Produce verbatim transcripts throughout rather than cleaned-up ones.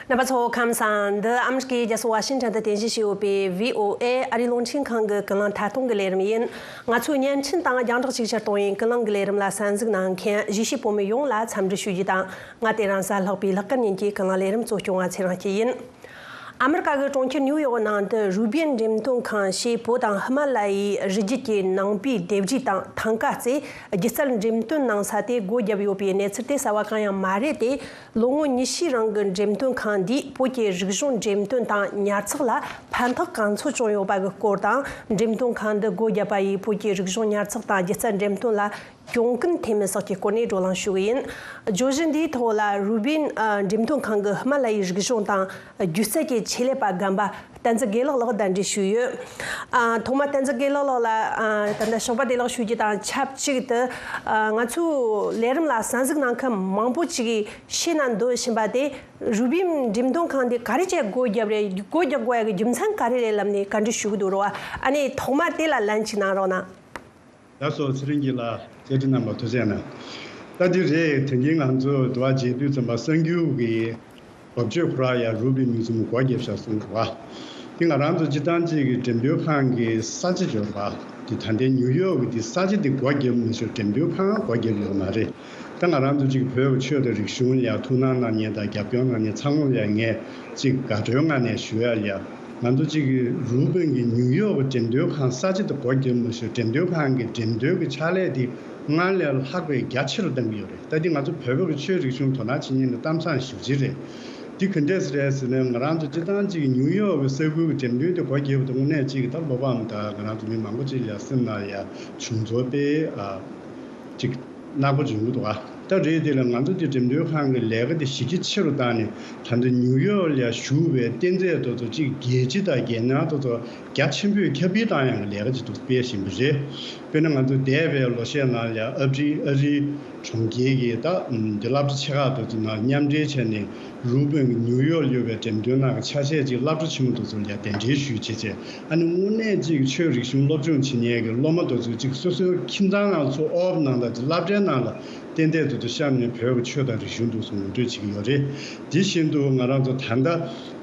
རྣམ་པ་ཚོ་ཁམས་བཟང་། འདི་ཨ་མི་རི་ཀའི་རྒྱལ་ས་ཝ་ཤིང་ཊོན་དུ་རྟེན་གཞི་བྱས་ཡོད་པའི་བྷི་ཨོ་ཨེ་ཨ་རིའི་རླུང་འཕྲིན་ཁང་གི་ཀུན་གླེང་ཐད་གཏོང་གི་ལས་རིམ་ཡིན། ང་ཚོས་བརྙན་འཕྲིན་དང་རྒྱང་བསྒྲགས་ཅིག་ཕྱིར་གཏོང་ཡིན། ཀུན་གླེང་གི་ལས་རིམ་ལ་གསན་གཟིགས་གནང་མཁན་གཞིས་བྱེས་བོད་མི་ཡོངས་ལ་འཚམས་འདྲི་ཞུ་རྒྱུ་དང་། ང་དེ་རིང་གཟའ་ལྷག་པའི་ལྷག་དཀར་ཉིན་གྱི་ཀུན་གླེང་ལས་རིམ་གཙོ་སྐྱོང་བ་ཚེ་རིང་སྐྱིད་ཡིན། ཨ་མི་རི་ཀ་གི་གྲོང་ཁྱེར་ནིའུ་ཡོག་ནང་དུ་རུ་སྦིན་འགྲེམས་སྟོན་ཁང་ཞེས་བོད་དང་ཧི་མ་ལ་ཡའི་རི་རྒྱུད་ཀྱི་ནང་པའི་ལྡེབས་རིས་དང་ཐང་ག་རྩེ་སྒྱུ་རྩལ་འགྲེམས་སྟོན་གནང་ས་དེ་སྒོ་བརྒྱབ་ཡོད་པའི་གནས་ཚུལ་དེ་གསར་བ་གང་ཡང་མ་རེད་དེ། ལོ་ངོ་ཉི་ཤུའི་རིང་གི་འགྲེམས་སྟོན་ཁང་འདིས་བོད་ཀྱི་རིག་གཞུང་འགྲེམས་སྟོན་དང་ཉར་ཚགས་ལ་ཕན་ཐོགས་གང་འཚམ་བྱུང་ཡོད་པ་གི་སྐོར་དང་། འགྲེམས་སྟོན་ཁང་འདི་སྒོ་བརྒྱབ་པ་ཡིས་བོད་ཀྱི་རིག་གཞུང་ཉར་ཚགས་དང་སྒྱུ་རྩལ་འགྲེམས་སྟོན་ལ་གྱོང་གུན་ཐེབས་མིན་སོགས་ཀྱི་སྐོར་ནས་བགྲོ་གླེང་ཞུ་གི་ཡིན། བརྗོད་གཞི་འདིའི་ཐོག་ལ་རུ་སྦིན་ཨ་འགྲེམས་སྟོན་ཁང་གི་ཧི་མ་ལ་ཡའི་རིག་གཞུང་དང་སྒྱུ་རྩལ་གྱི་ཆེད་ལས་པ་རྒན་པ་བསྟན་འཛིན་དགེ་ལེགས་ལགས་གདན་འདྲེན་ཞུས་ཡོད། ཨ་ཐོག་མར་བསྟན་འཛིན་དགེ་ལེགས་ལགས་ལ་ཨ་ད་ལྟ་ཞོགས་པ་བདེ་ལེགས་ཞུ་རྒྱུ་དང་ཆབས་ཅིག་ཏུ། ཨ་ང་ཚོའི་ལས་རིམ་ལ་གསན་གཟིགས་གནང་མཁན་མང་པོ་ཅིག་གིས་ཤེས་ན་འདོད་བཞིན་པ་དེ། རུ་སྦིན་འགྲེམས་སྟོན་ཁང་འདི་ག་རེ་བྱས་སྒོ་བརྒྱབ་རེད། སྒོ་རྒྱག་དགོས་ཡ་གི་རྒྱུ་མཚན་ག་རེ་རེད་ལབ་ནས་བཀའ་འདྲི་ཞུ་གི་འདུག་རོ། ཨ་ནི་ཐོག་མར་དེ་ལ་ལན་ཅིག་གནང་རོགས་གནང་། ལགས་སོ། ཚེ་རིང་སྐྱིད་ལགས། བཅར་འདྲི་གནང་བར་ཐུགས་རྗེ་གནང་། ད་འདི་རེད། དེང་གི་ང་ཚོ་དུ་བ་རྗེས་དུས་ཙམ་པ་གསར་འགྱུར་གྱི་བབ་ཅོལ་ཁོ་ར་ཡ་རུ་སྦིན་མིང་གསུམ་སྒོ་བརྒྱབ་བཞག་གསུངས་འདུག་བ། འདི་ང་རང་ཚོ་སྤྱི་བཏང་གཅིག་གི་འགྲེམས་སྟོན་ཁང་གི་ས་ཆ་འབྱོར་བ་འདི་ད་ལྟའི་ནིའུ་ཡོག་གི་འདི་ས་ཆ་འདི་སྒོ་བརྒྱབ་མི་ཆོག་འགྲེམས་སྟོན་ཁང་སྒོ་བརྒྱབ་ཡོད་མ་རེད། ད་ང་རང་ཚོ་གཅིག་བོད་ཀྱི་ཆོས་དང་རིག་གཞུང་ལ་ཡ་ཐུགས་སྣང་གནང་མཁན་དང་རྒྱབ་སྐྱོར་གནང་མཁན་ཚང་མ་ལ་ཡ་ངས་གཅིག་དགའ་སྤྲོའི་ངང་ནས་ཞུ་ཡ་ལ་ཡ། ང་ཚོ་གཅིག་གི་རུ་སྦིན་གྱི་ནིའུ་ཡོག་གི་འགྲེམས་སྟོན་ཁང་ས་ཆ་དེ་སྒོ་བརྒྱབ་མ་ཞུ། འགྲེམས་སྟོན་ཁང་གི་འགྲེམས་སྟོན་གྱི་ཕྱག་ལས་དེ་སྔར་ལས་ལྷག་པའི་རྒྱ་ཆེ་རུ་གཏང་གི་ཡོད་རེད། ད་འདི་ང་ཚོ་བོད་པ་གི་ཆོས་རིག་གཞུང་དོ་སྣང་བྱེད་མཁན་ནི་གཏམ་བཟང་ཞེ་པོ་ཅིག་རེད། འདི་ག་འདྲས་རེད་ཟེར་ན། ང་རང་ཚོ་སྤྱིར་བཏང་གཅིག་གི་ནིའུ་ཡོག་གི་ས་ཁུལ་གྱི་འགྲེམས་སྟོན་དེ་སྒོ་བརྒྱབ་པ་དེ་དངོས་གནས་གཅིག་གི་ད་བློ་ཕམ་དང་ང་རང་ཚོ་མི་མང་པོ་ཅིག་ལ་སེམས་ནང་ཡ་བྱུང་ཚོར་དཔེ་ཨ་ཅིག་ནག་པོ་བྱུང་གི་འདུག་ཨ། ད་རེད། དེ་ལ་ང་ཚོ་དེ་འགྲེམས་སྟོན་ཁང་གི་ལས་ཀ་དེ་གཞི་རྒྱ་ཆེ་རུ་བཏང་ནས། ད་ལྟ་ནིའུ་ཡོག་ལ་བཞུགས་པའི་རྟེན་རྫས་དེ་ཚོ་གཅིག་རྒྱལ་སྤྱི་དང་རྒྱལ་ནང་དེ་ཚོ་རྒྱ་ཆེན་པོས་ཁྱབ་སྤེལ་བཏང་ཡག་གི་ལས་ཀ་ཅིག་ཏུ་སྤེལ་བཞིན་པ་རེད། དཔེར་ན་ང་ཚོ་འདས་པའི་ལོ་ཤས་ནང་ལ་ཨ་རི་ཨ་རིའི་གྲོང་ཁྱེར་གྱི་ད་འདི་སློབ་གྲྭ་ཆེ་ཁག་དེ་ཚོ་ནང་མཉམ་འབྲེལ་བྱས་ནས། རུ་སྦིན་གྱི་ནིའུ་ཡོག་ལ་ཡོད་པའི་འགྲེམས་སྟོན་ནང་གི་ཆ་ཤས་ཅིག་སློབ་གྲྭ་ཆེན་མོ་དེ་ཚོ་ལ་ཡ་གདན་འདྲེན་ཞུས་བྱས་བྱས། ཨ་ནི་དངོས་གནས་ཅིག་ཆོས་རིག་གཞུང་སློབ་སྦྱོང་བྱེད་མཁན་གྱི་སློབ་མ་དེ་ཚོ་ཅིག་སོ་སོའི་ཁྱིམ་ཚང་ནང་ཚོ་ཨོབ་ནང་དང་ཅིག་སློབ་གྲྭའི་ནང་ལ་རྟེན་རྫས་དེ་ཚོ་བཤམས་ནས་བོད་ཀྱི་ཆོས་དང་རིག་གཞུང་དེ་ཚོ་ངོ་སྤྲོད་བྱེད་ཀྱི་ཡོད་རེད། དེ་བཞིན་དུ་ང་རང་ཚོ་ད་ལྟ་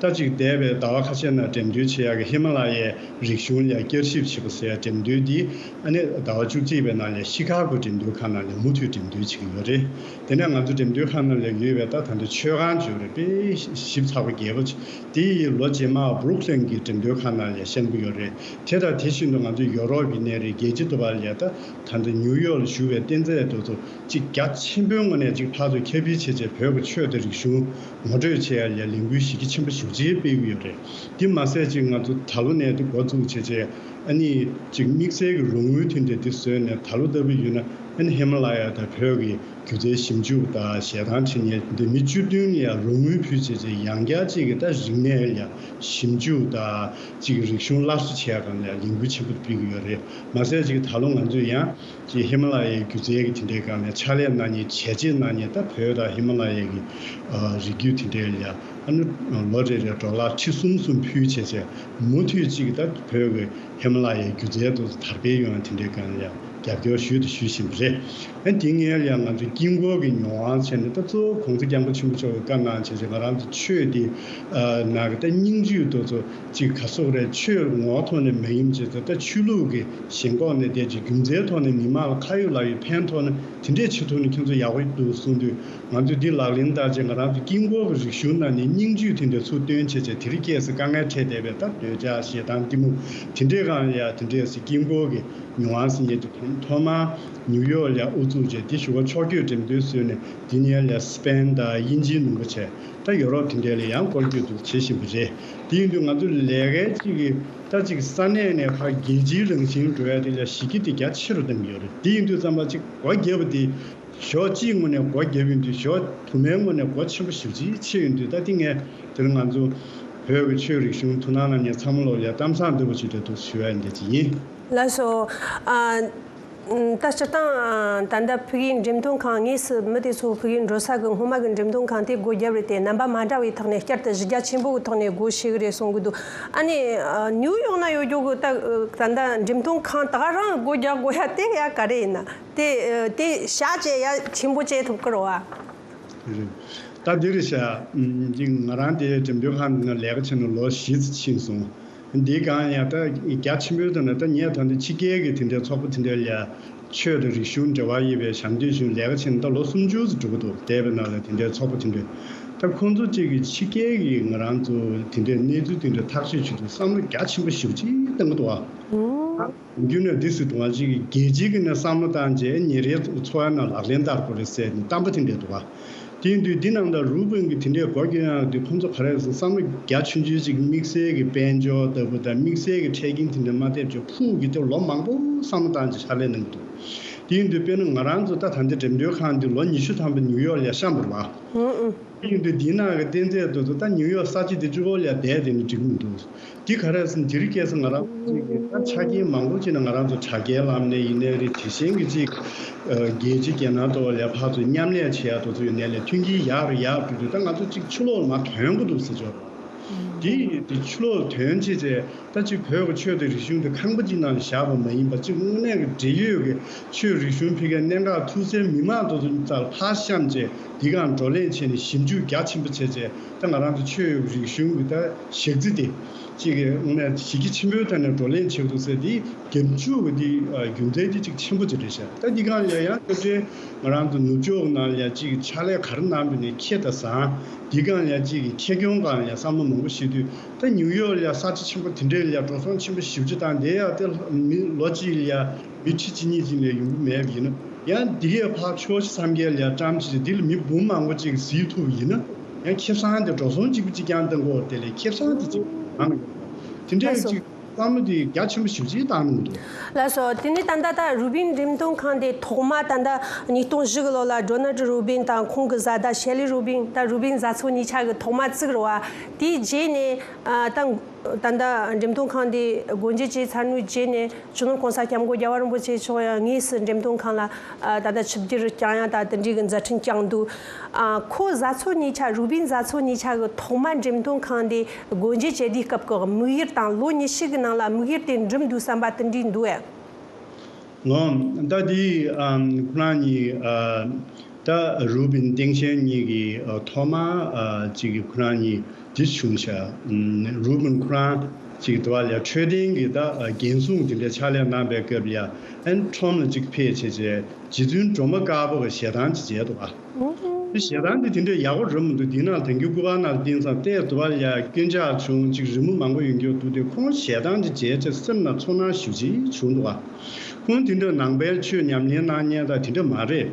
ད་ཅིག་འདས་པའི་ཟླ་བ་ཁ་ཤས་ནང་འགྲེམས་སྟོན་བྱེད་ཡག་གི་ཧི་མ་ལ་ཡའི་རིག་གཞུང་ལ་ཡ་བསྐྱར་ཞིབ་བྱེད་པ་ཟེར་ཡ་འགྲེམས་སྟོན་འདི། ཨ་ནི་ཟླ་བ་བཅུ་གཅིག་པའི་ནང་ལ་ཤི་ཁ་གོ་འགྲེམས་སྟོན་ཁང་ནང་ལ་མུ་མཐུད་འགྲེམས་སྟོན་བྱེད་ཀྱི་ཡོད་རེད། དེ་ནས་ང་ཚོ་འགྲེམས་སྟོན་ཁང་ནང་ལ་ཡོད་པའི་ད་ད་ལྟ་མཆོད་ཁང་བརྗོད་རེད། དཔེ་ཞིབ་ཚགས་པོ་རྒྱས་པོ་ཅིག་དེ་ཡི་ལོ་རྗེས་མ་བྷུ་རུག་ལིན་གྱི་འགྲེམས་སྟོན་ཁང་ནང་ལ་བཤམས་ཀྱི་ཡོད་རེད། དེ་དང་དེ་བཞིན་དུ་ང་ཚོ་ཡོ་རོབ་ཀྱི་གནས་རིགས་རྒྱལ་སྤྱི་དུ་བ་ལ་ད་ད་ལྟ་ནིའུ་ཡོག་ལ་བཞུགས་པའི་རྟེན་རྫས་དེ་ཚོ་ཅིག་རྒྱ་ཆེན་པོའི་ངོས་ནས་ཅིག་ཕར་ཚུར་ཁྱབ་སྤེལ་བྱས་བྱས་བོད་ཀྱི་ཆོས་དང་རིག་གཞུང་ངོ་སྤྲོད་བྱེད་ཡ་ལ་ལས་འགུལ་གཞི་རྒྱ་ཆེན་པོ་ཞེ་པོ་ཅིག་སྤེལ་གྱི་ཡོད་རེད། དེ་མ་ཟད་ཅིག་ང་ཚོ་ད་ལོ་ནས་དེ་འགོ་བཙུགས་བྱས་བྱས། ཨ་ནི་ཅིག་དམིགས་བསལ་གྱི་རོགས་དངུལ་དེ་འདྲ་དེ་བཟོས་ནས། ད་ལོ་ལྟ་བུ་ཡིན་ན་ཨ་ནི་ཧི་མ་ལ་ཡ་དང་བོད་ཀྱི་སྒྱུ་རྩལ་ཞིབ་འཇུག་དང་ཞལ་ཐང་བྲིས་མཁན་འདི་མི་བཅུ་བདུན་ལ་ཡ་རོགས་དངུལ་ཕུལ་བྱས་བྱས། ཡང་བསྐྱར་ཅིག་གི་ད་རིག་གནས་ལ་ཡ་ཞིབ་འཇུག་དང་ཅིག་གི་རིག་གཞུང་སླར་གསོ་བྱེད་ཡ་སྒང་ལ་ཡ་ལས་འགུལ་ཆེན་པོ་སྤེལ་གྱི་ཡོད་རེད། མ་ཟད་ཅིག་ད་ལོ་ང་ཚོས་ཡང་ཅིག་ཧི་མ་ལ་ཡའི་སྒྱུ་རྩལ་གྱི་དེ་འདྲའི་སྒང་ནས་ཕྱག་ལས་གནང་མཁན། བྱས་རྗེས་གནང་མཁན། ད་བོད་དང་ཧི་མ་ལ་ཡའི་གི་ཨ་རི་རྒྱུད་དེ་འདྲའི་ལ་ཡ་ཨ་ནི་ལོ་རེ་རེ་ཌོ་ལར་ཁྲི་གསུམ་གསུམ་ཕུལ་བྱས་བྱས། མུ་མཐུད་ཅིག་ད་བོད་ཀྱི་ཧི་མ་ལ་ཡའི་སྒྱུ་རྩལ་དེ་ཚོ་དར་སྤེལ་ཡོང་ཡ་དེ་འདྲའི་སྒང་ལ་ཡ་རྒྱབ་སྐྱོར་ཞུས་དང་ཞུ་བཞིན་པ་རེད། ཨ་དེ་སྔོན་ལ་ཡ་ང་ཚོ་དཀྱིལ་འཁོར་གྱི་མྱོང་བ་བྱས་ནས། ད་གཙོ་བོ་གོང་ས་སྐྱབས་མགོན་ཆེན་པོ་མཆོག་གིས་བཀའ་གནང་བྱས་བྱས། ང་རང་ཚོ་ཆོས་དེ་ཨ་ནང་གི་ད་སྙིང་བཅུད་དེ་ཚོ་ཅིག་ག་སོག་རེད། ཆོས་ངོ་བོ་ཐོག་ནས་མ་ཡིན་བྱས་བྱས། ད་ཆོས་ལུགས་ཀྱི་ཞེན་ཁོག་ནས་བསྡད་ཅིག་རྒྱུ་མཚན་ཐོག་ནས་མི་མང་ལ་ཁ་ཡོད་ལག་ཡོད་ཕན་ཐོགས་ན་དེ་འདྲས་བྱེད་ཐུབ་ན་ཁྱེད་ཚོ་ཡག་པོ་འདུག་གསུངས་དུས། ང་ཚོས་འདི་ལག་ལེན་བསྟར་བྱས། ང་རང་ཚོ་དཀྱིལ་འཁོར་གྱི་རིག་གཞུང་ནང་ནས་སྙིང་བཅུད་དེ་འདྲ་ཚུར་བཏོན་བྱས་བྱས། དེ་རིང་ཁ་སང་དཀའ་ངལ་འཕྲད་བསྡད་པའི་ད་འདོད་ཆགས་ཞེ་སྡང་གཏི་མུག་དེ་འདྲའི་སྒང་ལ་ཡ་དེ་འདྲས་སེ་དཀྱིལ་འཁོར་གྱི་མྱོང་བ་ཟེར་མཁན་དེ་ཐོག་མར་ནིའུ་ཡོག་ལ་ཡ་དབུ་བཙུགས་བྱས། དེ་གཞུག་གུ་ཕྱོགས་བསྐྱོད་འགྲེམས་སྟོན་བཟོས་ནས། དེ་ནས་ཡར་ལ་ཡ་སི་པེན་དང་དབྱིན་ཇིའི་ནང་ལོགས་བྱས། ད་ཡོ་རོབ་དེ་འདྲ་ལ་ཡང་སྐོར་སྐྱོད་དེ་བྱེད་བཞིན་པ་རེད། དེ་ཡིན་དུས་ང་ཚོ་ལས་ཀའི་གཅིག་གི་ད་གཅིག་ས་གནས་ནས་ཕར་རྒྱལ་སྤྱིའི་རང་བཞིན་འགྲོ་ཡ་དེ་ལ་གཞི་རྒྱ་དེ་རྒྱ་ཆེ་རུ་བཏང་གི་ཡོད་རེད། དེ་ཡིན་དུས་ཙམ་པ་གཅིག་སྒོ་བརྒྱབ་པ་དེ་ཕྱོགས་གཅིག་ངོས་ནས་སྒོ་བརྒྱབ་ཡོང་དུས། ཕྱོགས་དུ་མའི་ངོས་ནས་སྒོ་ཆེན་པོ་ཞེ་པོ་ཅིག་ཕྱེ་ཡོང་དུས། ད་དེ་ངས་དེ་རིང་ང་ཚོ་བོད་ཀྱི་ཆོས་རིག་གཞུང་ཐུགས་སྣང་གནང་མཁན་ཚང་མ་ལོ་ལ་ཡ་གཏམ་བཟང་འདི་པོ་ཅིག་རེད་འདུག་ཞུ་ཡ་འདི་ཅིག་ཡིན། ལགས་སོ། ཨ། ད་སྤྱིར་བཏང་ད་ལྟ་ཕ་གིའི་འགྲེམས་སྟོན་ཁང་། དངོས་སུ་མི་དེ་ཚོ་ཕ་གིའི་འགྲོ་ས་གི་སྔོན་མ་གི་འགྲེམས་སྟོན་ཁང་དེ་སྒོ་བརྒྱབ་རེད་དེ། རྣམ་པ་མ་འདྲ་བའི་ཐོག་ནས་བསྐྱར་དུ་གཞི་རྒྱ་ཆེན་པོ་གི་ཐོག་ནས་སྒོ་ཕྱེ་གི་རེད་གསུང་གི་འདུག་ཨ་ནི་ནིའུ་ཡོག་ན་ཡོད་རྒྱུ་གི་ད་ད་ལྟ་འགྲེམས་སྟོན་ཁང་ད་ག་རང་སྒོ་རྒྱག་དགོས་ཡ་དེ་ཡ་ག་རེ་ཡིན་ན། དེ་དེ་ཞག་བཅད་ཡ་ཆེན་པོ་བཅད་ཐུབ་ཀི་རེད་བ། ད་འདི་རེད་ཤག་ཨམ། འདི་ང་རང་དེ་འགྲེམས་སྟོན་ཁང་ནང་ལས་ཀ་བྱས་ནས་ལོ་བཞི་ཙམ་ཕྱིན་སོང་། འདི་སྒང་ཡང་ད་རྒྱ་ཆེན་པོའི་ཐོག་ནས་ད་ངས་ད་འདི་ཕྱི་རྒྱལ་གྱི་དེ་འདྲའི་ཚོགས་པ་དེ་འདྲ་ལ་ཆོས་དང་རིག་གཞུང་འབྲེལ་བ་ཡོད་པའི་ཞབས་འདེགས་ཞུ་ལས་ཀ་བྱས་ནས་ད་ལོ་སུམ་ཅུ་ཙམ་འགྲོ་གི་འདུག་འདས་པའི་ནང་ལ་དེ་འདྲའི་ཚོགས་པ་དེ་འདྲ། ད་ཁོང་ཚོ་གཅིག་གིས་ཕྱི་རྒྱལ་གྱི་ང་རང་ཚོ་དེ་འདྲའི་གནས་ཚུལ་དེ་འདྲ་ཐག་གཅོད་བྱེད་དུས་བསམ་བློ་རྒྱ་ཆེན་པོ་ཞེ་པོ་ཅིག་བཏང་གི་འདུག་ཨ། ཨུ། རྒྱུ་ནས་འདི་སྲིད་དུ་ང་ཅིག་རྒྱལ་སྤྱི་གི་ནས་བསམ་བློ་བཏང་རྗེས་ཉིན་རེའི་འཚོ་བའི་ནང་ལག་ལེན་བསྟར་དགོས་རེད་ཟེར་ནས་གཏམ་པ་དེ་འདྲ་འདུག་ག། དེ་ཡིན་དུས་འདི་ནང་ད་རུ་བན་གྱི་དེ་འདྲའི་སྒོ་རྒྱག་ཡག་དེ་ཁོང་ཚོ་ག་རེ་ཟེར་བསམ་བློ་རྒྱ་ཆུང་ཆུང་ཅིག་དམིགས་བསལ་གྱི་དཔལ་འབྱོར་ལྟ་བུ་དང་དམིགས་བསལ་གྱི་འཕྲལ་རྐྱེན་དེ་འདྲ་མ་ཐེབས་ཆོག་ཕུགས་ཀྱི་དེ་ལོ་མང་པོ་བསམ་བློ་བཏང་རྗེས་ཕྱག་ལས་གནང་གི་འདུག། དེ་ཡིན་དུས་དཔེར་ན་ང་རང་ཚོ་ད་ད་ལྟ་འགྲེམས་སྟོན་ཁང་འདི་ལོ་ཉི་ཤུ་ཐམ་པ་ནིའུ་ཡོག་ལ་བཤམས་པ་རེད་བ། ཨུ་ཨུ། དེ་ཡིན་དུས་འདིའི་ནང་གི་རྟེན་རྫས་དེ་ཚོ་ད་ནིའུ་ཡོག་ས་ཆ་དེ་གཅིག་པོ་ལ་བསྡད་དེ་ནི་འགྲིག་མི་འདུག། འདི་ག་རེ་ཟེར་ན་འདིར་སྐྱེས་སུ་ང་རང་ཚོ་གཅིག་གི་ད་ཆ་རྐྱེན་མང་པོ་ཅིག་ནི་ང་རང་ཚོ་དྲ་རྒྱའི་ལམ་ནས་ཡིན་ནའི་རེད། དེ་བཞིན་གྱི་ཅིག་རྒྱལ་སྤྱི་རྒྱལ་ནང་ཐོག་ལ་ཕར་ཚུར་མཉམ་ལས་བྱེད་ཡག་དེ་ཚོ་ཡོད་ནའི་ལས་མཐུན་རྐྱེན་ཡག་རུ་ཡག་འགྲོ་དུས་ད་ང་ཚོ་གཅིག་ཕྱི་ལོགས་ལ་མར་ཐོན་དགོས་འདུག་ཟེར་ཆོག། འདི་འདི་ཕྱི་ལོགས་ལ་ཐོན་བྱས་རྗེས་ད་གཅིག་བོད་ཀྱི་ཆོས་དང་རིག་གཞུང་དེ་ཁང་པ་གཅིག་ནང་ལ་བཞག་པ་མ་ཡིན་པ་གཅིག་དངོས་གནས་ཀྱི་འབྲེལ་ཡོད་ཀྱི་ཆོས་རིག་གཞུང་ཕ་གིའི་གནད་འགག་ཐུག་སའི་མི་མང་དེ་ཚོ་རྩར་ཕར་བཤམས་བྱས་འདི་གའང་བགྲོ་གླེང་བྱས་ནས་ཞིབ་འཇུག་རྒྱ་ཆེན་པོ་བྱས་རྗེས། ད་ང་རང་ཚོ་ཆོས་རིག་གཞུང་གི་ད་ཞག་རྩི་དེ་གཅིག་གི་དངོས་གནས་གཞི་རྒྱ་ཆེན་པོའི་ཐོག་ནས་བགྲོ་གླེང་བྱེད་དགོས་ཟེར་དེ་རྒྱབ་ལྗོངས་ཀྱི་དེ་རྒྱུ་མཚན་དེ་གཅིག་ཆེན་པོ་ཅིག་རེད་ཤག། ད་འདི་གང་ལ་ཡང་སྐབས་དེ་ང་རང་ཚོ་ནུབ་ཕྱོགས་ནང་ལ་ཡང་གཅིག་ཕྱག་ལས་ག་རེ་གནང་བ་ནས་ཁེ་ད་བཟང་། འདི་གང་ལ་ཡང་གཅིག་གི་ཁེ་གྱོང་གང་ལ་ཡང་བསམ་བློ་མང་པོ་བཞེས་དུས་ད་ནིའུ་ཡོག་ལ་ཡང་ས་ཆ་ཆེན་པོ་དེ་འདྲའི་ལ་ཡང་འགྲོ་སོང་ཆེན་པོ་ཞེ་པོ་ཅིག་བཏང་དེ་ཡང་དེ་མི་ལོ་གཅིག་ལ་ཡང་མི་ཁྲི་གཅིག་གཉིས་ཅིག་ལས་ཡོང་གི་མེད་པ་ཡིན་ན། ཡང་འདི་གས་ཕར་ཕྱོགས་བཞི་མཚམས་བརྒྱད་ལ་ཡང་བཀྲམ་བྱས་འདི་ལ་མི་འབུམ་མང་པོ་ཅིག་གཟིགས་ཐུབ་པ་ཡིན་ན། ཡང་ཁེ་བཟང་དེ་འགྲོ་སོང་གཅིག་པུ་གཅིག་རྐྱང་གཏང་དགོས་དེ་ལས་ཁེ་བཟང་དེ་གཅིག་མང་ཡོད། དེ་འདྲའི་ལགས་སོ། གཅིག་བསམ་བློ་དེ་རྒྱ་ཆེན་པོ་ཞེ་པོ་ཅིག་བཏང་གནང་འདུག། ལགས་སོ། དེ་ནས་ད་ལྟ་ད་རུ་བིན་འགྲེམས་སྟོན་ཁང་དེ་ཐོག་མ་ད་ལྟ་ཉིས་སྟོང་བཞི་གི་ལོ་ལ་ཌོ་ནལ་ཌི་རུ་བིན་དང་ཁོང་གི་བཟའ་ཟླ་ཤེ་ལི་རུ་བིན་ད་རུ་བིན་བཟའ་ཚོ་གཉིས་ཆ་གི་ཐོག་མ་བཙུགས་རེད་བ། དེའི་རྗེས་ནས་ཨ་ད་ད་ལྟ་འགྲེམས་སྟོན་ཁང་དེ་སྒོ་འབྱེད་བྱས་ཚར་ནས་རྗེས་ནས། སྤྱི་ནོར་༸གོང་ས་༸སྐྱབས་མགོན་རྒྱལ་བ་རིན་པོ་ཆེ་མཆོག་ཡང་དངོས་སུ་འགྲེམས་སྟོན་ཁང་ལ་ཨ་ད་ལྟ་ཆིབས་བསྒྱུར་བསྐྱངས་ཡང་ད་དེ་འདྲའི་གི་མཛད་འཕྲིན་བསྐྱངས་འདུག། ཨ་ཁོ་བཟའ་ཚོ་གཉིས་ཆ་རུ་བིན་བཟའ་ཚོ་གཉིས་ཆ་གི་ཐོག་མ་འགྲེམས་སྟོན་ཁང་དེ་སྒོ་འབྱེད་བྱེད་དུས་སྐབས་ཀྱི་དམིགས་ཡུལ་དང་ལོ་ཉི་ཤུ་གི་ནང་ལ་དམིགས་ཡུལ་དེ་འགྲུབ་འདུག་བསམ་པ་དེ་འདྲའི་འདུག་ཨེ། ངོ་། ད་དེ་ཨ་ཁོ་རང་གཉིས་ཨ་ད་རུ་བིན་ཏེང་ཤན་གཉིས་ཀྱི་ཨ་ཐོག་མ་ཨ་གཅིག་གི་ཁོ་རང་གཉིས། དེ་བྱུང་ཤག། ཨམ། རུ་བིན་ཁོ་རང་ཅིག་དུ་བ་ལ་འཕྲོད་བསྟེན་གྱི་ད་འགན་སྲུང་དེ་འདྲའི་ཕྱག་ལས་གནང་པའི་སྐབས་ལ་ཨན་ཁྲོམ་ལ་ཅིག་ཕེབས་བྱས་རྗེས་རྗེ་བཙུན་སྒྲོལ་མ་དཀར་པོ་གི་ཞལ་ཐང་ཅིག་མཇལ་འདུག་པ། དེ་ཞལ་ཐང་དེ་དེ་འདྲའི་ཡག་པོ་རེད་མི་འདུག། དེའི་ནང་དེང་གི་སྐུ་པར་ནང་བལྟས་ཙང་ལྟས་དུ་བ་ལ་སྐྱོན་ཆག་བྱུང་ཅིག་རི་མོ་མང་པོ་ཡོད་འགྱོ་འདུག། དེ་ཁོང་ཞལ་ཐང་དེ་མཇལ་རྗེས་སེམས་ནང་ཚོར་སྣང་ཞེ་པོ་ཅིག་བྱུང་འདུག་པ། ཁོང་དེ་འདྲ་ནང་པའི་ཆོས་ཉམས་ལེན་གནང་མཁན་དང་དེ་འདྲ་མ་རེད།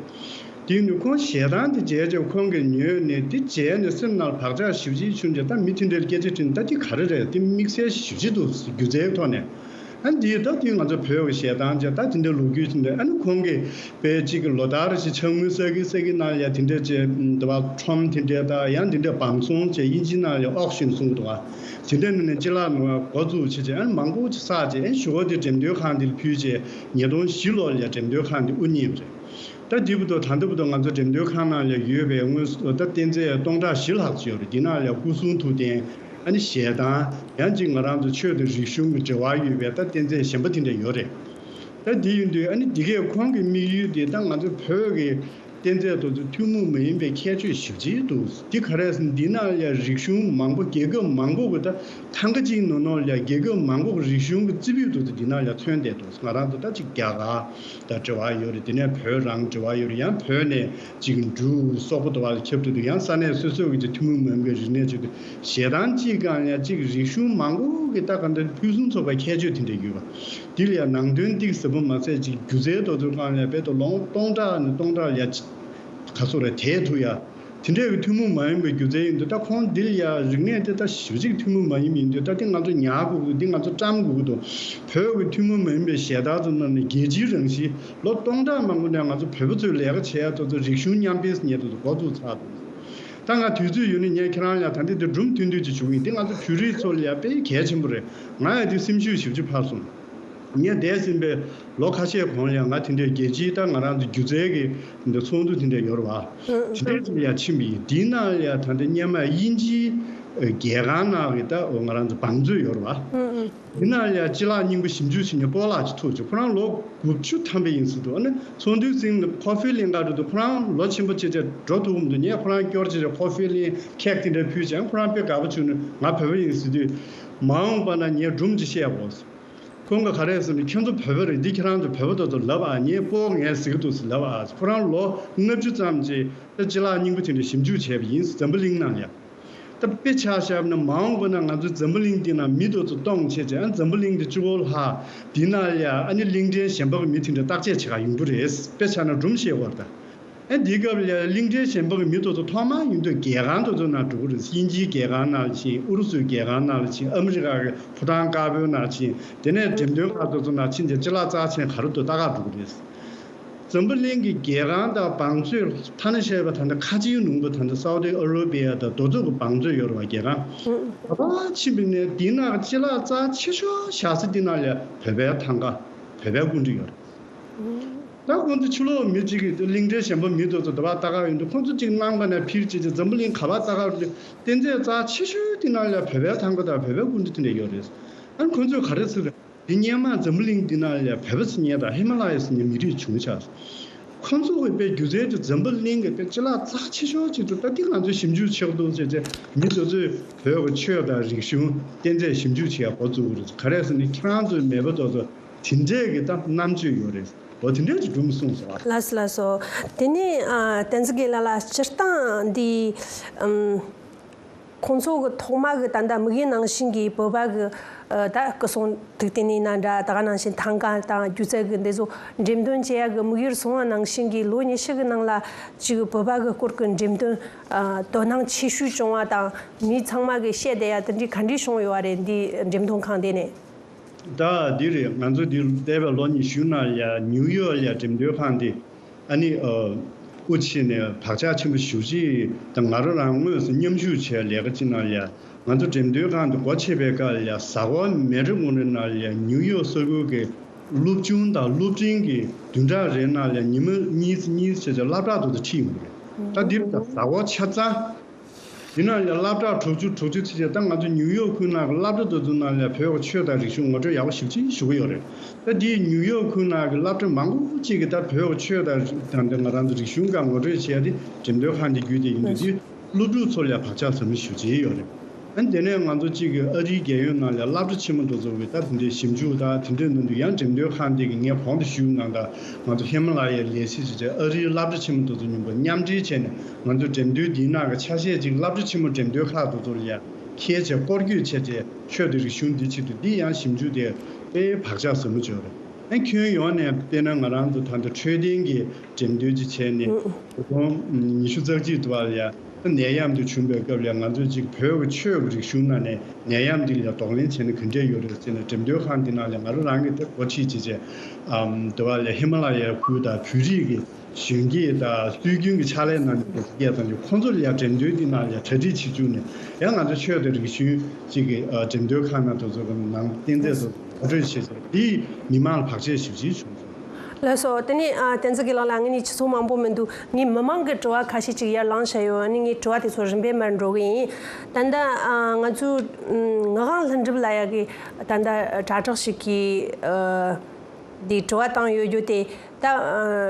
དེ་ནི་ཁོང་ཞལ་ཐང་དེ་མཇལ་རྗེས་ཁོང་གིས་ཉོས་ནས་དེ་མཇལ་ནས་སེམས་ནང་བག་ཆགས་ཞེ་པོ་ཅིག་བྱུང་རྗེས་ད་མི་དེ་འདྲར་སྐད་ཆ་དྲིས་ནས་ད་དེ་ག་རེ་རེད། དེ་དམིགས་བསལ་ཞེ་པོ་ཅིག་འདུག། སྒྱུ་རྩལ་ཐོག་ནས་ཨ་འདི་ད་དེ་ང་ཚོ་བོད་ཀྱི་ཞལ་ཐང་བྱས་ད་དེ་འདྲ་ལོ་རྒྱུས་དེ་འདྲ་ཨ་ནི་ཁོང་གིས་དཔེ་གཅིག་གི་ལོ་ལྟར་ཞིག་ཕྱག་དངུལ་བསགས་ཀྱི་བསགས་ཀྱི་ནང་ལ་དེ་འདྲ་བྱས་དེ་བ་ཁྲོམ་དེ་འདྲ་ད་ཡང་དེ་འདྲ་བང་སོང་བྱས་དབྱིན་ཇི་ནང་ལ་ཨོག་ཤན་གསུང་གི་འདུག་ཨ། དེ་འདྲ་ནས་ནས་ཅི་ལགས་ནུ་འགོ་འཛུགས་བྱས་རྗེས་ཨ་ནི་མང་པོ་ཅིག་བསགས་རྗེས་ཨ་ནི་ཞོགས་དེ་འགྲེམས་སྟོན་ཁང་དེ་ལ་ཕུལ་རྗེས་ཉིས་སྟོང་བཞི་ལོ་ལ་འགྲེམས་སྟོན་ཁང་དེ་དབུ་བརྙེས་པ་རེད། ད་འདི་བར་དུ་ད་ལྟ་བར་དུ་ང་ཚོ་འགྲེམས་སྟོན་ཁང་ནང་ལ་ཡོད་པའི་དངོས་སུ་ད་རྟེན་རྫས་སྟོང་ཕྲག་བཞི་ལྷག་ཅིག་ཡོད་རེད། འདི་ནང་ལ་སྐུ་གསུང་ཐུགས་རྟེན་ཨ་ནི་ཞལ་ཐང་ཡང་ཅིག་ང་རང་ཚོ་ཆོས་དང་རིག་གཞུང་གི་འབྲེལ་བ་ཡོད་པའི་ད་རྟེན་རྫས་གཞན་པ་དེ་འདྲ་ཡོད་རེད། ད་འདི་ཡིན་དུས་ཨ་ནི་འདི་གས་ཁོང་གི་དམིགས་ཡུལ་དེ་ད་ང་ཚོ་བོད་ཀྱི་རྟེན་རྫས་དེ་ཚོ་ཐུན་མོང་མ་ཡིན་པའི་ཁྱད་ཆོས་ཞེ་པོ་ཅིག་འདུག། འདི་ག་རེ་ཟེར་ན་འདི་ནང་ལ་རིག་གཞུང་མང་པོ་རྒྱལ་ཁབ་མང་པོ་གི་ད་ཐང་ག་གཅིག་ནང་ནང་ལ་རྒྱལ་ཁབ་མང་པོ་གི་རིག་གཞུང་གི་རྩིས་འབུལ་དེ་ཚོ་འདི་ནང་ལ་མཚོན་བསྡད་འདུག། ང་རང་ཚོ་ད་ཅིག་རྒྱ་གར་དང་འབྲེལ་བ་ཡོད་རེད། དེ་ནས་བོད་རང་འབྲེལ་བ་ཡོད་རེད། ཡང་བོད་ནས་ཅིག་འབྲུག་སོག་པོ་དེ་བ་ལ་ཁྱབ་ཐུབ་འདུག། ཡང་ས་གནས་སོ་སོ་གི་ཅིག་ཐུན་མོང་མ་ཡིན་པའི་རིག་གནས་ཅིག་འདུག། ཞལ་ཐང་གཅིག་སྒང་ཡང་ཅིག་རིག་གཞུང་མང་པོ་གི་ད་ག་འདྲ་ཕུན་སུམ་ཚོགས་པའི་ཁྱད་ཆོས་དེ་འདྲ་ཡོད་པ། འདི་ལ་ཡང་ནང་དོན་ཏོག་ཙམ་པོ་མ་ཟད་ཅིག་སྒྱུ་རྩལ་དེ་ཚོ་སྒང་ལ་ཡང་དཔེ་ད་ལོ་ངོ་སྟོང་ཕྲག་ནས་སྟོང་ཕྲག་ལ་ཡང་ག་ཚོད་རེ་དེད་ཐུབ་ཡ། དེ་འདྲའི་གི་ཐུན་མོང་མ་ཡིན་པའི་སྒྱུ་རྩལ་ཡིན་དུས་ད་ཁོང་འདི་ལ་ཡང་རིག་གནས་དེ་ད་ཞེ་པོ་ཅིག་ཐུན་མོང་མ་ཡིན་པ་ཡིན་དུས་ད་འདི་ང་ཚོ་ཉར་དགོས་ཀྱི་འདུག། འདི་ང་ཚོ་བཀྲམ་དགོས་ཀྱི་འདུག། བོད་ཀྱི་ཐུན་མོང་མ་ཡིན་པའི་ཞལ་ཐང་ཚོ་ནང་ནས་རྒྱལ་སྤྱིའི་རང་བཞིན་ལོ་སྟོང་ཕྲག་མང་པོ་ནས་ང་ཚོ་བོད་པ་ཚོའི་ལས་ཀ་བྱེད་ཡ་དེ་ཚོ་རིག་གཞུང་མཉམ་སྤེལ་ཟེར་མཁན་དེ་ཚོ་འགོ་བཙུགས་ཚར་འདུག། ད་ང་དུས་ཚོད་ཡོད་ན་ངས་ཁྱེད་རང་ལ་ད་འདི་འདི་སྒྲུང་ཐུང་ཐུང་ཅིག་ཞུ་གི་ཡིན། འདི་ང་ཚོ་བོད་རིགས་ཚོ་ལ་ཡང་དཔེ་གལ་ཆེན་པོ་རེད། ང་ཡང་འདི་སེམས་ཤུགས་ཞེ་པོ་ཅིག་འཕར་སོང་། ངས་འདས་ཟིན་པའི་ལོ་ཁ་ཤས་གོང་ལ་ཡང་ང་དེ་འདྲའི་རྒྱལ་སྤྱིའི་ད་ང་རང་ཚོ་སྒྱུ་རྩལ་གྱི་འདི་ཚོགས་འདུ་དེ་འདྲ་ཡོད་རེད་བ། དེ་འདྲའི་ཅིག་ལ་ཡང་ཕྱིན་པ་ཡིན། འདིའི་ནང་ལ་ཡང་ད་ལྟ་སྔོན་མ་དབྱིན་ཇིའི་ རྒྱལ་ཁང་ནང་གི་ད་ང་རང་ཚོ་བང་མཛོད་ཡོད་རེད་བ། ཨུ་ཨུ། དེ་ནང་ལ་ཡ་སྤྱི་བླ་རྙིང་པ་ཞིབ་འཇུག་བྱེད་མཁན་སྤོ་ལགས་ཅིག་ཐུག་བྱུང་། ཁོ་རང་ལོ་དགུ་བཅུ་ཐམ་པ་ཡིན་ཟེར་འདུག་ཨ་ནི་ཚོགས་འདུའི་རྩིང་ནས་ཀོ་ཧྥེ་ལེན་ག་འགྲོ་འདུག་ཁོ་རང་ལོ་ཆེན་པོ་བྱས་བྱས་འགྲོ་ཐུབ་མི་འདུག་ངས་ཁོ་རང་སྐྱོར་བྱས་བྱས་ཀོ་ཧྥེ་ལེན་ཁེག་དེ་འདྲ་ཕུལ་བྱས། ཁོ་རང་དཔེ་དགའ་པོ་བྱུང་ནས་ང་བོད་པ་ཡིན་ཟེར་དུས། མ་འོངས་པ་ན་ངས་སྒྲུང་ཅིག་བཤད་དགོས། ཁོང་གིས་ག་རེ་ཟེར་ན། ཁྱེད་ཚོ་བོད་པ་རེད། འདི་ཁྱེད་རང་ཚོ་བོད་པ་དེ་ཚོ་ལབ་ཨ། ངས་སྤོ་ངས་ཟེར་གི་འདུག་ཟེར་ལབ་ཨ། ཁོ་རང་ལོ་ལྔ་བཅུ་ཙམ་ཅིག་ད་སྤྱི་བླ་རྙིང་པ་དེ་འདྲ་ཞིབ་འཇུག་བྱས་པ་ཡིན། འཛམ་བུ་གླིང་ནང་ལ་ཡ། ད་དཔེ་ཆ་བཞག་ན་མ་འོངས་པ་ན་ང་ཚོའི་འཛམ་བུ་གླིང་འདི་ན་མི་དེ་ཚོ་སྟོང་བྱས་བྱས། ཨ་འཛམ་བུ་གླིང་འདི་གཅིག་པོ་ལྷག་འདི་ན་ཡ་ཨ་ནི་གླིང་ཕྲན་གཞན་པ་གི་མི་དེ་འདྲ་བརྟག་དཔྱད་བྱེད་ག་ཡོང་གི་རེད། དཔེ་ཆ་ནང་སྒྲུང་བཤད་དགོས་རེད་ད། ཨ་འདིའི་སྐབས་ལ་གླིང་ཕྲན་གཞན་པ་གི་མི་དེ་ཚོ་ཐོག་མར་ཡོང་དུས་རྒྱལ་ཁང་དེ་ཚོ་ནང་འགྲོ་གི་རེད། དབྱིན་ཇིའི་རྒྱལ་ཁང་ནང་ལ་ཕྱིན། ཨུ་རུ་སུའི་རྒྱལ་ཁང་ནང་ལ་ཕྱིན། ཨ་མི་རི་ཀ་གི་ཕོ་བྲང་དཀར་པོའི་ནང་ཕྱིན། དེ་ནས་འགྲེམས་སྟོན་ཁང་དེ་ཚོ་ནང་ཕྱིན་བྱས་སྤྱི་བླ་རྩ་ཆེན་ག་རེ་འདུག་ལྟ་ག་འགྲོ་གི་རེད། འཛམ་བུ་གླིང་གི་རྒྱལ་ཁང་དང་བང་མཛོད་ཐ་ན་བཤད་པ་ད་ལྟ་ཁ་ཆེའི་ནང་དུ་ད་ལྟ་སའུ་ཏི་ཨ་ར་བི་ཡ་དང་དེ་ཚོ་གི་བང་མཛོད་ཡོད་རེད་བ། རྒྱལ་ཁང་ད་ཕར་ཕྱིན་པ་ནས་འདི་ནང་སྤྱི་བླ་རྩ་ཆེ་ཤོས་བཞག་ས་འདི་ནང་ལ་བོད་པའི་ཐང་ག་བོད་པའི་སྐུ་མགྲོན་ཡོད་རེད། ད་ཁོང་ཚོ་ཕྱི་ལོགས་མི་གཅིག་གིས་གླིང་ཕྲན་གཞན་པ་མི་དེ་ཚོ་དེ་བར་ལྟ་ག་ཡོང་དུས། ཁོང་ཚོ་གཅིག་གནམ་ག་ནས་འཕུར་བྱས་བྱས་འཛམ་བུ་གླིང་ག་པར་ལྟ་ག་ཡོང་དུས། རྟེན་རྫས་རྩ་ཆེ་ཤོས་དེ་ནང་ལ་བོད་པའི་ཐང་ག་དང་བོད་པའི་སྐུ་མགྲོན་དེ་འདྲ་ཡོད་རེད། ཨ་ནི་ཁོང་ཚོས་ག་རེ་ཟེར་རེད། འདི་སྔོན་མ་འཛམ་བུ་གླིང་འདི་ནང་ལ་བོད་པ་ཟེར་མཁན་དང་ཧི་མ་ལ་ཡ་ཟེར་མཁན་མི་རིགས་བྱུང་ཆགས། ཁོང་ཚོ་གི་དཔེ་སྒྱུ་རྩལ་དེ་འཛམ་བུ་གླིང་གི་དཔེ་སྤྱི་བླ་རྩ་ཆེ་ཤོས་ཅིག་ཏུ། ད་འདི་ང་ཚོས་ཞིབ་འཇུག་བྱེད་དགོས་འདུག་ཟེར་བྱས་མི་དེ་ཚོས་བོད་ཀྱི་ཆོས་དང་རིག་གཞུང་རྟེན་རྫས་ཞིབ་འཇུག་བྱེད་ཡག་འགོ་བཙུགས་པ་རེད། ག་རེ་ཟེར་ན་ཁྱེད་རང་ཚོའི་མེས་པོ་དེ་ཚོ་དེ་འདྲས་ཀྱི་ད་རྣམ་དཔྱོད་ཡོད་རེད། འོ་དེ་འདྲས་ཀྱི་སྒྲུང་གསུངས་སོང་བ། ལགས་སོ་ལགས་སོ། དེ་ནས་ཨ་བསྟན་འཛིན་དགེ་ལགས་ལ་སྤྱིར་བཏང་འདི་ཨམ། ཁོང་ཚོ་གི་ཐོག་མ་གི་ད་ལྟ་དམིགས་ཡུལ་ནང་བཞིན་གྱི་བོད་པ་གི་ཨ་ད་སྐུ་སྲུང་ཐུགས་རྟེན་ཡིན་ན་འདྲ། ད་ག་ནང་བཞིན་ཐང་ག་དང་སྒྱུ་རྩལ་གི་འདི་ཚོ་འགྲེམས་སྟོན་བྱེད་ཡག་གི་དམིགས་ཡུལ་བཟུང་བ་ནང་བཞིན་གྱི་ལོ་ཉི་ཤུ་གི་ནང་ལ་ཅིག་བོད་པ་གི་སྐོར་གྱི་འགྲེམས་སྟོན་ཨ་དོ་སྣང་ཆེ་ཤོས་བྱུང་བ་དང་། མི་ཚང་མ་གི་བཤད་བསྡད་ཡ་དེ་འདྲའི་ག་འདྲའི་བྱུང་ཡོད་པ་རེད། འདི་འགྲེམས་སྟོན་ཁང་དེ་ནས། ད་འདི་རེད། ང་ཚོ་འདི་འདས་པའི་ལོ་ཉི་ཤུ་ནང་ཡ་ནིའུ་ཡོག་ལ་ཡ་འགྲེམས་སྟོན་ཁང་འདི་ཨ་ནི་ཨ་དབུ་ཕྱེ་ནས་བག་ཆགས་ཆེན་པོ་ཞེ་པོ་ཅིག་དང་། ང་རང་རང་དངོས་སུ་མཉམ་ཞུགས་བྱས་ལས་ཀ་ཅིག་ནང་ལ་ཡ། ང་ཚོ་འགྲེམས་སྟོན་ཁང་འདི་སྒོ་ཕྱེ་བའི་སྐབས་ལ་ཡ་གཟའ་འཁོར་མེ་ཊ་གུང་རི་ནང་ལ་ཡ་ནིའུ་ཡོག་ས་ཁུལ་གྱི་སློབ་ཆུང་དང་སློབ་འབྲིང་གི་བདུན་ཕྲག་རེའི་ནང་ལ་ཡ་ཉི་མ་གཉིས་གཉིས་བྱས་བྱས་སློབ་གྲྭ་དེ་ཚོ་ཁྲིད་ཡོང་གི་རེད། ད་འདིར་ད་གཟའ་འཁོར་ཆ་ཚང་འདི་ནང་ལ་སློབ་གྲྭ་དྲུག་ཅུ་དྲུག་ཅུ་ཚུད་ཅིག་ད་ང་ཚོ་ནིའུ་ཡོག་ཁུལ་ནང་གི་སློབ་གྲྭ་དེ་ཚོ་ནང་ལ་བོད་ཀྱི་ཆོས་དང་རིག་གཞུང་ངོ་སྤྲོད་ཡག་པོ་ཞེ་པོ་ཅིག་ཞུ་གི་ཡོད་རེད། ད་འདིའི་ནིའུ་ཡོག་ཁུལ་ནང་གི་སློབ་གྲྭ་མང་པོ་ཅིག་གིས་ད་བོད་ཀྱི་ཆོས་དང་རིག་དང་དེ་ང་རང་ཚོ་རིག་གཞུང་སྒང་ངོ་སྤྲོད་བྱས་ཏེ་འགྲེམས་སྟོན་ཁང་འདི་བརྒྱུད་དེ་ཡིན་དུས། འདི་སློབ་ཕྲུག་ཚོ་ལ་ཡང་བག་ཆགས་ཟབ་མོ་ཞེ་པོ་ཅིག་ཡོད་རེད། ཨ་ནི་དེ་ནས་ང་ཚོ་གཅིག་གི་ཨ་རིའི་རྒྱལ་ཡོངས་ནང་ལ་སློབ་གྲྭ་ཆེན་མོ་དེ་ཚོ་གི་ད་དེ་འདྲའི་ཞིབ་འཇུག་དང་དེ་འདྲའི་གནང་དུས། ཡང་འགྲེམས་སྟོན་ཁང་འདི་གི་ངས་གོང་དུ་ཞུས་གནང་དང་། ང་ཚོ་ཧི་མ་ལ་ཡའི་ལས་གཞི་ཞེས་བྱས་ཨ་རིའི་སློབ་གྲྭ་ཆེན་མོ་དེ་ཚོ་མཉམ་པོ་མཉམ་འབྲེལ་བྱས་ནས། ང་ཚོ་འགྲེམས་སྟོན་འདིའི་ནང་གི་ཆ་ཤས་ཅིག་སློབ་གྲྭ་ཆེན་མོ་འགྲེམས་སྟོན་ཁང་དེ་ཚོ་ལ་ཡང་ཁྱེར་བྱས་སྐོར་སྐྱོད་བྱས་བྱས། ཆོས་དང་རིག་གཞུང་འདི་ཆེད་དུ་འདི་ཡང་ཞིབ་འཇུག་དེ་དཔེ་བག་ཆགས་ཟབ་མོ་ཅིག་ཡོད་རེད། ཨ་ཁྱོན་ཡོངས་ནས་དཔེར་ན་ང་རང་ཚོ་ད་ལྟ་འཕྲོད་བསྟེན་གྱི་འགྲེམས་སྟོན་ཅིག་བྱས་ནས། ཨུ། དགུང་ཉི་ཤུ་རྩ་གཅིག་དུ་བ་ལ་ཡ་ནད་ཡམས་དེ་བྱུང་བའི་སྐབས་ལ་ང་ཚོས་ཅིག་བོད་ཀྱི་ཆོས་ཀྱི་རིག་གཞུང་ནང་ནས་ནད་ཡམས་འདི་ལ་གདོང་ལེན་བྱས་ན་ག་འདྲས་ཡོད་རེད་ཟེར་ནས། འགྲེམས་སྟོན་ཁང་འདི་ནང་ལ་ང་རང་རང་གིས་དེ་འགོ་ཁྲིད་བྱས་བྱས། ཨམ། དུ་བ་ལ་ཧི་མ་ལ་ཡའི་ཁུལ་དང་བོད་རིགས་ཀྱི་གཞོན་སྐྱེས་དང་སྲོལ་རྒྱུན་གྱི་ཕྱག་ལས་གནང་མཁན་དེ་ཚོ་སྐད་བཏང་རྒྱུ། ཁོང་ཚོ་ལ་ཡ་འགྲེམས་སྟོན་འདི་ནང་ལ་ཡ་གྲ་སྒྲིག་བྱེད་བཅུག་ནས། ཡང་ང་ཚོ་ཆོས་དང་རིག་གཞུང་གཅིག་གི་ཨ་འགྲེམས་སྟོན་ཁང་ནང་དེ་ཚོ་གི་ནང་རྟེན་རྫས་ཚོ་ངོ་སྤྲོད་བྱས་བྱས། འདིས་མི་མང་ལ་བག་ཆགས་ཞེ་པོ་ཅིག་བྱུང་སོང་། ལགས་སོ། དེ་ནས་ཨ་བསྟན་འཛིན་དགེ་ལགས་ལ་ངས་ནི་ཆུ་ཚོད་མང་པོ་མི་འདུག་ངས་མི་མང་གི་དྲི་བ་ཁ་ཤས་ཅིག་ཡར་བླངས་བཞག་ཡོད། ཨ་ནི་ངས་དྲི་བ་དེ་ཚོ་རིམ་པས་མར་འགྲོ་གི་ཡིན། ད་ལྟ་ཨ་ང་ཚོའི་ངག་དབང་ལྷུན་གྲུབ་ལགས་ཡ་གི་ད་ལྟ་དྲ་གྲགས་ཤིག་གིས་ཨ་འདི་དྲི་བ་བཏང་ཡོད་རྒྱུ་དེ། ད་ཨ་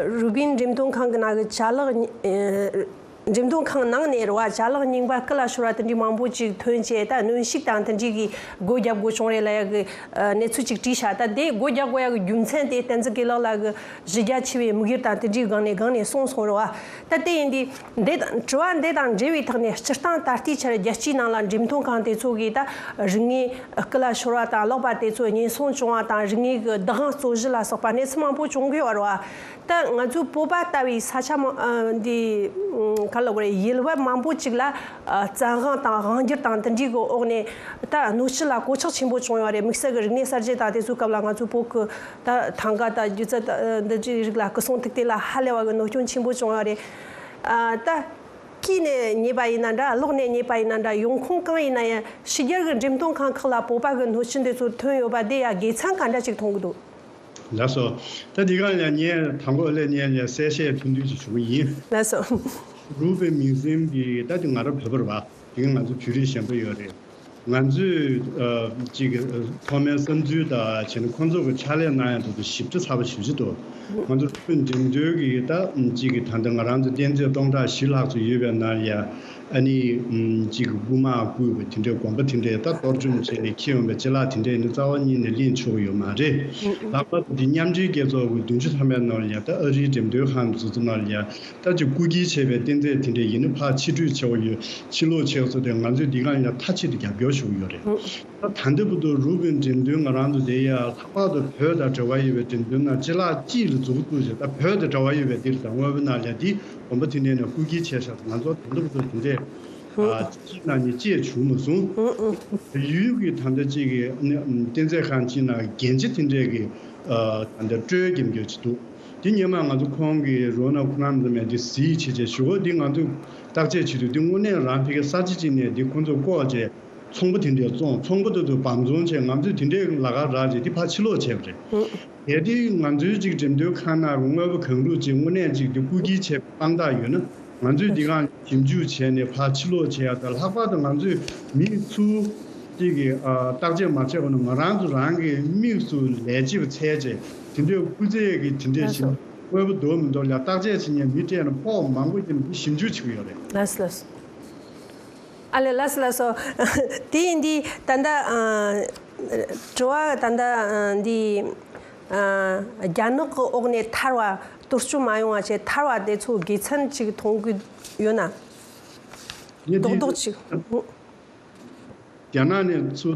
རུ་པིན་འགྲེམས་སྟོན་ཁང་གི་ནང་གི་ཅ་ལག་ཨ་འགྲེམས་སྟོན་ཁང་ནང་ནས་རེད་བ། ཅ་ལག་རྙིང་པ་སྐུ་ལ་ཤོར་བ་དེ་འདྲའི་མང་པོ་ཅིག་ཐོན་བྱས། ད་གནོན་ཤུགས་དང་དེ་འདྲའི་གི་སྒོ་རྒྱག་དགོས་བྱུང་རེད་ལབ་ཡ་གི་ཨ་གནས་ཚུལ་ཅིག་བྲིས་ཤག་ད་དེ་སྒོ་རྒྱག་དགོས་ཡ་གི་རྒྱུ་མཚན་དེ་བསྟན་འཛིན་དགེ་ལགས་ལགས་གི་གཞི་རྒྱ་ཆེ་བའི་དམིགས་ཡུལ་དང་དེ་འདྲའི་སྒང་ནས་སྒང་ནས་གསུངས་སོང་རེད་བ། ད་དེ་ཡིན་དུས་འདི་དང་དྲི་བ་འདི་དང་འབྲེལ་བའི་ཐོག་ནས། སྤྱིར་བཏང་ད་ལྟའི་ཆར་རྒྱལ་སྤྱིའི་ནང་ལ་འགྲེམས་སྟོན་ཁང་དེ་ཚོ་གིས་ད་རིག་གནས་སྐུ་ལ་ཤོར་བ་དང་ཀློག་པ་དེ་ཚོ་ཉེན་སྲུང་བྱུང་བ་དང་། རིག་གནས་ཀྱི་བདག་དབང་རྩོད་གཞི་ལ་སོགས་པ་གནས་ཚུལ་མང་པོ་བྱུང་གི་ཡོད་རེད་བ། ད་ང་ཚོའི་བོད་པ་ལྟ་བུའི་ས་ཆ་མ་ཨ་འདི་ཨ་ག་ལབ་དགོས་རེད། ཡུལ་བབ་མང་པོ་ཅིག་ལ་ཨ་བཙན་དབང་དང་དབང་སྒྱུར་དང་དེ་འདྲའི་གི་འོག་ནས་ད་སྣོད་བཅུད་ལ་གོད་ཆག་ཆེན་པོ་བྱུང་ཡོད་རེད། དམིགས་བསལ་གི་རིག་གནས་གསར་བརྗེ་དང་དེ་ཚོའི་སྐབས་ལ་ང་ཚོའི་བོད་ཀྱི་ད་ཐང་ག་དང་སྒྱུ་རྩལ་དང་འདི་འདྲའི་རིགས་ལ་སྐུ་སྲུང་ཐུགས་རྟེན་ལ་ཧ་ལས་པ་གི་གནོད་སྐྱོན་ཆེན་པོ་བྱུང་ཡོད་རེད། ཨ་ད་གིས་ནས་ཉེས་པ་ཡིན་ན་འདྲ། ཀློག་ནས་ཉེས་པ་ཡིན་ན་འདྲ། ཡོང་ཁུངས་གང་ཡིན་ན་ཡང་ཕྱི་རྒྱལ་གྱི་འགྲེམས་སྟོན་ཁང་ཁག་ལ་བོད་པ་གི་སྣོད་བཅུད་འདི་ཚོ་ཐོན་ཡོད་པ་དེ་ཡ་དགེ་མཚན་ག་འདྲ་ཅིག་མཐོང་གི་འདུག་ལགས་སོ། ད་འདི་ག་ལ་ངས་དང་པོ་ལ་ངས་ལ་གསལ་བཤད་ཐུང་ཐུང་ཅིག་ཞུ་གི་ཡིན། ལགས་སོ། རུ་པིན་མིའུ་ཛིམ་གི་ད་དེ་ང་རང་བོད་པ་རེད་བ། དེ་ང་ཚོ་བོད་རིགས་གཞན་པ་ཡོད་རེད། ང་ཚོས་ཨ་ཅིག་ཨ་ཐོག་མའི་བསམ་ཚུལ་དང་བྱས་ན་ཁོང་ཚོ་གི་ཕྱག་ལས་གནང་ཡ་དེ་ཚོ་ཞིབ་ཕྲ་ཚགས་པ་ཞེ་པོ་ཅིག་འདུག་ང་ཚོ་རུ་པིན་འགྲེམས་སྟོན་གྱི་ད་ཅིག་གི་ད་ལྟ་ང་རང་ཚོ་རྟེན་རྫས་སྟོང་ཕྲག་བཞི་ལྷག་ཙམ་ཡོད་པའི་ནང་ལ་ཡ། ཨ་ནི་ཨམ་གཅིག་གི་རྐུ་མ་རྐུས་པ་དེ་འདྲའི་དགོན་པ་དེ་འདྲའི་ད་གཏོར་བཅོམ་བྱས་ནས་འཁྱེར་ཡོང་པའི་ཅ་ལག་དེ་འདྲའི་ནི་རྩ་བ་ཉིད་ནས་ལེན་ཆོག་གི་ཡོད་མ་རེད། ལྷག་པར་དུ་འདི་མཉམ་འབྲེལ་རྒྱལ་ཚོགས་ཀྱི་བདུན་ཅུ་ཐམ་པའི་ནང་ལ་ཡ་ད་ཨ་རིའི་འགྲེམས་སྟོན་ཁང་འཛུགས་ཚུལ་ནང་ལ་ཡ་ད་ཅིག་རྐུ་འཁྱེར་བྱས་པའི་རྟེན་རྫས་དེ་འདྲའི་ཡིན་ན་ཕར་ཕྱིར་སྤྲོད་བྱེད་དགོས་ཡོད། ཕྱིར་སློག་བྱེད་དགོས་ཚུལ་དེ་ང་ཚོས་འདི་ག་ཡང་མཐའ་གཅིག་ཏུ་རྒྱབ་སྐྱོར་ཞུ་གི་ཡོད་རེད། ད་ད་ལྟ་བར་དུ་རུ་པིན་འགྲེམས་སྟོན་ང་རང་ཚོ་དེ་ཡ་ལྷག་པར་དུ་བོད་དང་འབྲེལ་བ་ཡོད་པའི་འགྲེམས་སྟོན་ནང་ཅ་ལག་གཅིག་ལ་འཛུགས་ཐུབ་ཅིག་ད་བོད་དང་འབྲེལ་བ་ཡོད་པའི་དེ་ལ་དང་དངོས་པོ་ནང་ལ་འདི་དགོན་པ་དེ་འདྲའི་ནས་རྐུ་འཁྱེར་བྱས་ཤག་ང་ཚོ་ད་ལྟ་བར་དུ་དེ་འདྲའི་ཨ་ཅིག་ནང་ནས་ཅེས་བྱུང་མ་སོང་། ཡུལ་གྱི་ད་ལྟ་ཅིག་གི་རྟེན་རྫས་ཁང་ཅིག་ནང་རྒྱན་ཆ་དེ་འདྲའི་གི་ཨ་ད་ལྟ་སྤྲོད་རྒྱབ་འགྱོ་ཅིག་འདུག་དེ་སྔོན་མ་ང་ཚོ་ཁོང་གི་རོ་ན་ཁོ་རང་ཚོ་མེད་དེ་གཟིགས་བྱེད་ཅེས་ཞུ་གོ་འདི་ང་ཚོས་བརྟག་དཔྱད་བྱེད་དུས་འདི་དངོས་གནས་རང་ཕ་གི་ས་ཆ་གཅིག་ནས་འདི་ཁོང་ཚོས་བཀོག་བྱས། ཚོང་པ་དེ་འདྲས་བཙོང་ཚོང་པ་དེ་ཚོ་བམ་བཙོང་བྱས་ང་ཚོས་དེ་འདྲས་ལ་ཁ་རག་རྗེས་དེ་ཕར་ཕྱིར་སློག་བྱས་པ་རེད། གལ་ཏེ་ང་ཚོའི་ཅིག་འགྲེམས་སྟོན་ཁང་ནང་གི་དངོས་པོ་གང་རུང་ཅིག་དངོས་གནས་ཅིག་དེ་རྐུ་འཁྱེར་བྱས་པའི་དཔང་རྟགས་ཡོད་ན་ང་ཚོས་འདི་གང་ཞིབ་འཇུག་བྱས་ནས་ཕར་ཕྱིར་སློག་བྱས་ཡ་དང་ལྷག་པར་དུ་ང་ཚོས་མི་ཚུར་ཅིག་གི་ཨ་བརྟག་དཔྱད་མ་བྱས་གོང་ནས་ང་རང་ཚོ་རང་གི་དམིགས་སུ་ལས་བྱེད་པ་འཚོལ་བྱས་དེ་འདྲས་སྐུ་ཚེ་གི་དེ་འདྲས་ཞིབ་དངོས་པོ་འདུག་མི་འདུག་ལ་བརྟག་དཔྱད་བྱེད་མཁན་མི་སྤྲད་ན་ཕོགས་མང་པོ་ཀྱང་ཞིབ་འཇུག་བྱེད་ཀྱི་ཡོད་རེད། ལགས་སོ་ལགས་སོ། ཨ་ལེ་ལགས་སོ་ལགས་སོ། དེ་ཡིན་དུས་ད་ལྟ་ཨ་དྲི་བ་ད་ལྟ་ཨ་འདི་ཨ་རྒྱ་ནག་གི་འོག་ནས་ཐར་བ་གཏོར་སྐྱོན་མ་ཡོང་བ་བྱས་ཐར་བ་དེ་ཚོ་དགེ་མཚན་ཅིག་མཐོང་གི་ཡོད་ན། ངས་རྡོག་འདི་རྡོག་ཅིག་རྒྱ་ནག་ནས་ཚུར་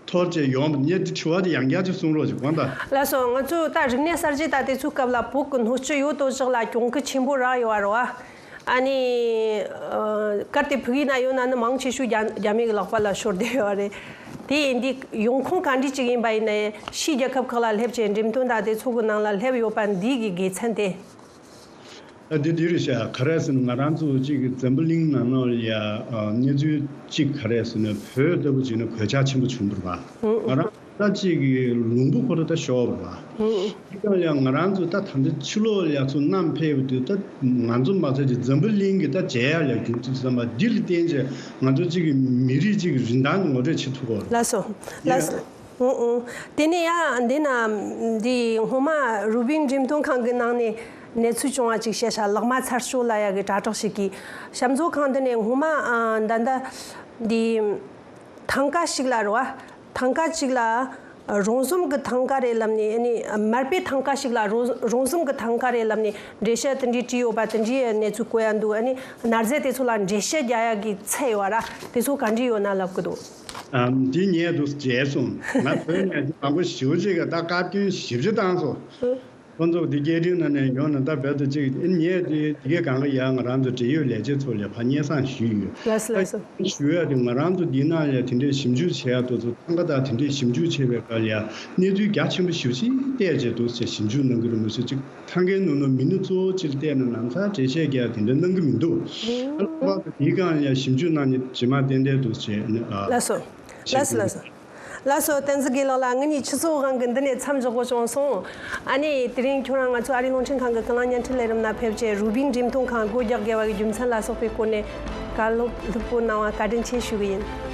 ཐོར་བྱས་ཡོང་བ་ངས་འདི་དྲི་བ་དེ་ཡང་བསྐྱར་ཅིག་གསུང་རོགས་ཞུ་གོང་དང་། ལགས་སོ། ང་ཚོ་ད་རིག་གནས་གསར་བརྗེ་ད་དེ་ཚོའི་སྐབས་ལ་བོད་ཀྱི་སྣོད་བཅུད་ཡོད་དོ་ཅོག་ལ་གྱོང་གུད་ཆེན་པོ་རག་ཡོད་རེད་བ། ཨ་ནི་ཨ་གལ་ཏེ་ཕ་གི་ན་ཡོད་ན་ནི་མང་ཆེ་ཤོས་རྒྱ་རྒྱ་མི་གི་ལག་པ་ལ་ཤོར་བསྡད་ཡོད་རེད། དེ་ཡིན་དུས་ཡོང་ཁུངས་ག་འདྲ་ཅིག་ཡིན་པ་ཡིན་ནའི་ཕྱིའི་རྒྱལ་ཁབ་ཁག་ལ་སླེབས་བྱས་འགྲེམས་སྟོན་དང་དེ་ཚོ་གི་ནང་ལ་སླེབས་ཡོད་པ་འདི་གི་དགེ་མཚན་དེ། ཨ་འདི་འདི་རེད་ཤག་ག་རེ་ཟེར་ན་ང་རང་ཚོ་གཅིག་གི་འཛམ་བུ་གླིང་ནང་ལོགས་ལ་ཡ་ཨ་གནས་ཚུལ་གཅིག་ག་རེ་ཟེར་ན་བོད་ལྟ་བུ་བྱས་ན་གོད་ཆག་ཆེན་པོ་བྱུང་འདུག་བ། ང་རང་ད་གཅིག་གི་ལུང་པ་ཁོ་ར་ད་ཤོར་བ་རེད་བ། དེ་ཀྱང་ཡང་ང་རང་ཚོ་ད་ད་ལྟ་ཕྱི་ལོགས་ལ་ཡ་ཚུར་བསྣམས་ཕེབས་དུས་ད་ང་ཚོ་མ་ཚད་ཀྱི་འཛམ་བུ་གླིང་གི་ད་མཇལ་ཡ་ལ་རྒྱུག་ཚུལ་བསམ་པ་འདི་ལ་བརྟེན་བྱས་ང་ཚོ་གཅིག་གི་མི་རིགས་གཅིག་གི་རིན་ཐང་དེ་ངོ་སྤྲོད་བྱེད་ཐུབ་པ་རེད། ལགས་སོ། ལགས་སོ། ཨུ་ཨུ། དེ་ནས་ཡང་འདི་ན་འདི་སྔོན་མ་རུ་པིན་འགྲེམས་སྟོན་ཁང་གི་ནང་ནས་གནས་ཚུལ་བྱུང་བ་ཅིག་བཤད་ཤག་ལག་དམར་ཚར་གཅོད་ལབ་ཡ་གི་དྲ་གྲོགས་ཤིག་གིས་ཞབས་བྲོ་ཁང་འདི་ནས་སྔོན་མ་ཨ་ད་ལྟ་འདི་ཐང་ཀ་ཞིག་ལ་རེད་བ། ཐང་ཀ་ཅིག་ལ་རོང་ཟོམ་གི་ཐང་ཀ་རེད་ལབ་ནས་ཨ་ནི་མར་པའི་ཐང་ཀ་ཞིག་ལ་རོང་རོང་ཟོམ་གི་ཐང་ཀ་རེད་ལབ་ནས་འགྲེལ་བཤད་དེ་འདྲའི་བྲིས་ཡོད་པ་དེ་འདྲའི་གནས་ཚུལ་གོ་ཡ་འདུག་ཨ་ནི་གནའ་རྫས་དེ་ཚོ་ལ་འགྲེལ་བཤད་རྒྱག་ཡ་གི་ཚད་ཡོད་ར་དེ་ཚོ་ག་འདྲ་ཡོད་ན་ལབ་གི་འདུག་ཨ་འདི་ཉལ་འདུག་བྱས་སོང་། ང་བོད་ནས་འདི་མང་པོ་ཞེ་པོ་ཅིག་གི་ད་བཀའ་བཀྱོན་ཞེ་པོ་ཅིག་བཏང་སོང་། ཁོང་ཚོ་འདི་སྐད་འཕྲིན་ནང་ནས་ཡོང་ན་ད་བོད་དུ་ཅིག་ཨེ་ཉལ་དེ་དེ་གའི་གང་ག་ཡ་ང་རང་ཚོ་འབྲེལ་ཡོད་ལས་བྱེད་ཚོ་ལ་ཕར་སྙན་སེང་ཞུས་ཡོད། ལགས་སོ་ལགས་སོ། ཞུ་ཡ་དེ་ང་རང་ཚོ་འདི་ནང་ལ་དེ་འདྲའི་ཞིབ་འཇུག་བྱེད་ཡ་དེ་ཚོ་ཐང་ག་དང་དེ་འདྲའི་ཞིབ་འཇུག་བྱེད་པའི་སྐབས་ལ་ཡ་གནས་ཚུལ་རྒྱ་ཆེན་པོ་ཞེ་པོ་ཅིག་བལྟས་བྱས་འདུག་ཟེར་ཞིབ་འཇུག་གནང་གི་རེད་མི་ཚོ་ཅིག་ཐང་གའི་ནང་ནང་མི་སྣ་གཙོ་བོ་ཅིག་ལ་བལྟས་ན་ནམ་ཚར་འགྲེལ་བཤད་རྒྱག་དེ་འདྲ་གནང་གི་མི་འདུག་ཨ་ལ་བ་དེའི་སྒང་ལ་ཞིབ་འཇུག་གནང་ནས་ཇི་མ་ཏན་ཏན་འདུག་ཟེར་ནས་ཨ། ལགས་སོ། ལགས་སོ་ལགས་སོ། ལགས་སོ་བསྟན་འཛིན་དགེ་ལགས་ལགས། ང་གཉིས་ཆུ་ཚོད་དབང་གིས་འདི་ནས་མཚམས་འཇོག་དགོས་བྱུང་སོང་། ཨ་ནི་དེ་རིང་ཁྱོད་རང་ང་ཚོ་ཨ་རིའི་རླུང་འཕྲིན་ཁང་གི་ཀུན་གླེང་བརྙན་འཕྲིན་ལས་རིམ་ནང་ཕེབས་རྗེས་རུ་པིན་འགྲེམས་སྟོན་ཁང་སྒོ་རྒྱག་དགོས་པ་གི་རྒྱུ་མཚན་ལ་སོགས་པའི་སྐོར་ནས་བཀའ་སློབ་ལྷུག་པོ་གནང་བ་བཀའ་དྲིན་ཆེ་ཞུ་གི་ཡིན།